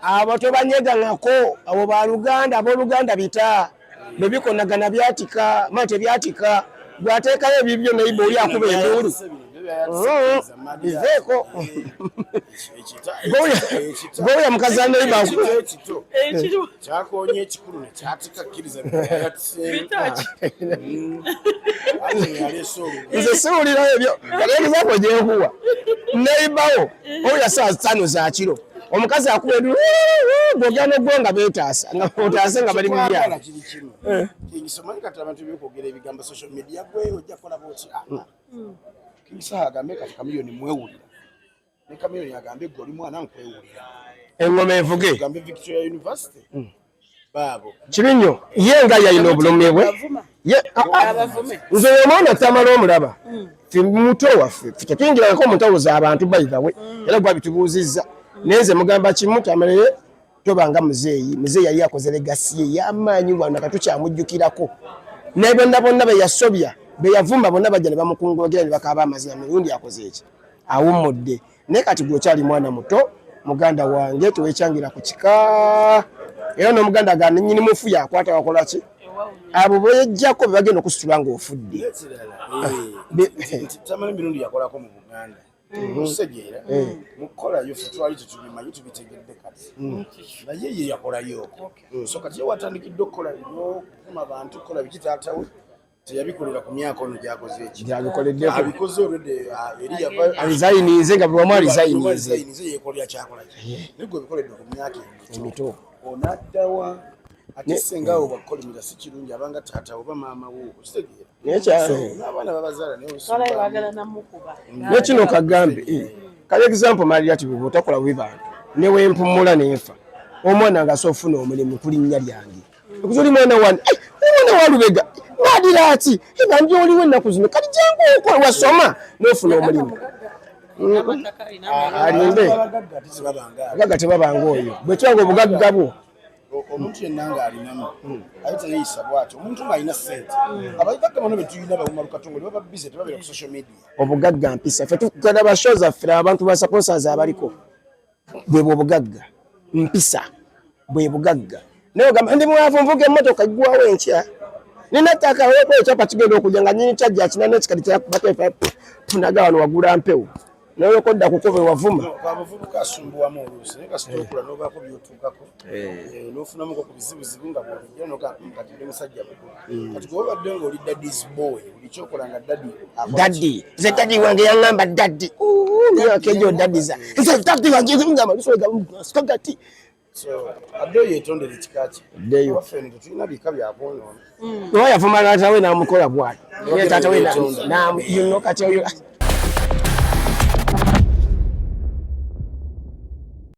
Abo tobanyegangako, abo baluganda, abooluganda bita bwe bikonagana byatika, ma tebyatika. Gwateekayo ebibyo naye oli akuba enduulu. Biveeko. Gwoya mukazi aneiba kyakonye ekikulu nekyatika kkiriza. Nze siwulira ebyo kaleegezaako gyenkuwa neibawo oya saa 5 za kiro omukazi akuba enduulu, gwogera nogwo nga beetaasa nga otaase nga bali mu byalo. Kiri kimu, omanyi kati abantu byokwogera ebigambo social media, gwe ojja kukola bwoti. King Saha agambe kati Chameleone mwewulira, ne Chameleone agambe gwe oli mwana nkwewulira. Engoma evuge. Agambe Victoria University baabo. Kibi nnyo ye nga yalina obulumi bwe. Nze oyo omwana Tamala omulaba fe muto waffe, fe tetuyingirangako mu ntalo z'abantu, by the way, era gwa bitubuuzizza. Naye nze mugamba kimu, Tamale, tobanga muzeeyi. Muzeeyi yali akoze legacy ye y'amaanyi wano, katukyamujjukirako, naye bonna bonna be yasobya, be yavuma, bonna bajja ne bamukungubagira ne bakaaba amazima. Mirundi akoze eki, awummudde. Naye kati gwe okyali mwana muto, muganda wange, tewekyangira ku kika. Era n'omuganda agamba nnyini mufu yakwata wakola ki, abo bwejjako be bagenda okusitula ng'ofudde. Ekirala, Tamala Emirundi yakolako mu Buganda, osegeera mukukolayo ffe twali tetubimanyi, tubitegedde kati, naye ye yakolayo. So kati ye watandikidde okukola bino, okuvuma bantu, kukola biki, taatawe teyabikolera ku myaka ono gyakoze eki. Gyabikoleddeko. Abikoze olwedde eri yava. Aresigninze nga buli wamu aresigninze. Aresigninze, yekolera kyakola ki, naye gwe obikoledde ku myaka emito. Emito. Onaddawa ate senga awo bakukolimira si kirungi, abanga taata oba maama wo, okitegeera? Naye n'abaana babazaala naye. Twalayo baagala namukuba. Naye kino kagambe, kale example malira ti bwe otakola bubi bantu, newempumula nenfa, omwana nga asobola ofuna omulimu ku linnya lyange, okuza oli mwana wani, omwana wa Lubega naadira ati ebambi oliwo ennaku zino, kati jangu okola, wasoma n'ofuna omulimu. Alimbe. Abagagga ate tebabanga abo. Abagagga tebabanga oyo bwe kiba nga obugagga bwo. Omuntu yenna ng'alinamu ate teyeyisa bw'atyo. Omuntu ng'alina ssente, abagagga bano be tulina bawuma lukatongole, baba busy, tebabeera ku social media. Obugagga mpisa. Ffe tukalaba show zaffe, abantu ba sponsors abaliko, bwe bwobugagga, mpisa bwe bugagga. Naye ogamba ndi mwavu, nvuga emmotoka eggwawo enkya, nina ttaka olwokuba ekyapa kigenda okujja nga nyini kyajja akina n'ekikadi kyakubatefa tunaga wano wagula mpewo, naye olwokodda kukuba ewavuma. Abavubuka asumbuwamu oluusi, naye kasita okula n'obaako byotuukako, n'ofunamuko ku bizibuzibu nga bwobijja noga kati ndi musajja mukulu. Kati gwe obadde ng'oli daddy's boy, buli kyokola nga daddy akola. Daddy, nze daddy wange yaŋŋamba daddy, myaka egyo daddiza nze daddy wange ngamba lusogati. So addeyo yeetondera ekika kye. Addeyo. Waffe eno tetulina bika byakwonoona. Oba yavuma taata we n'amukola bw'ati, ye taata we kati oyo.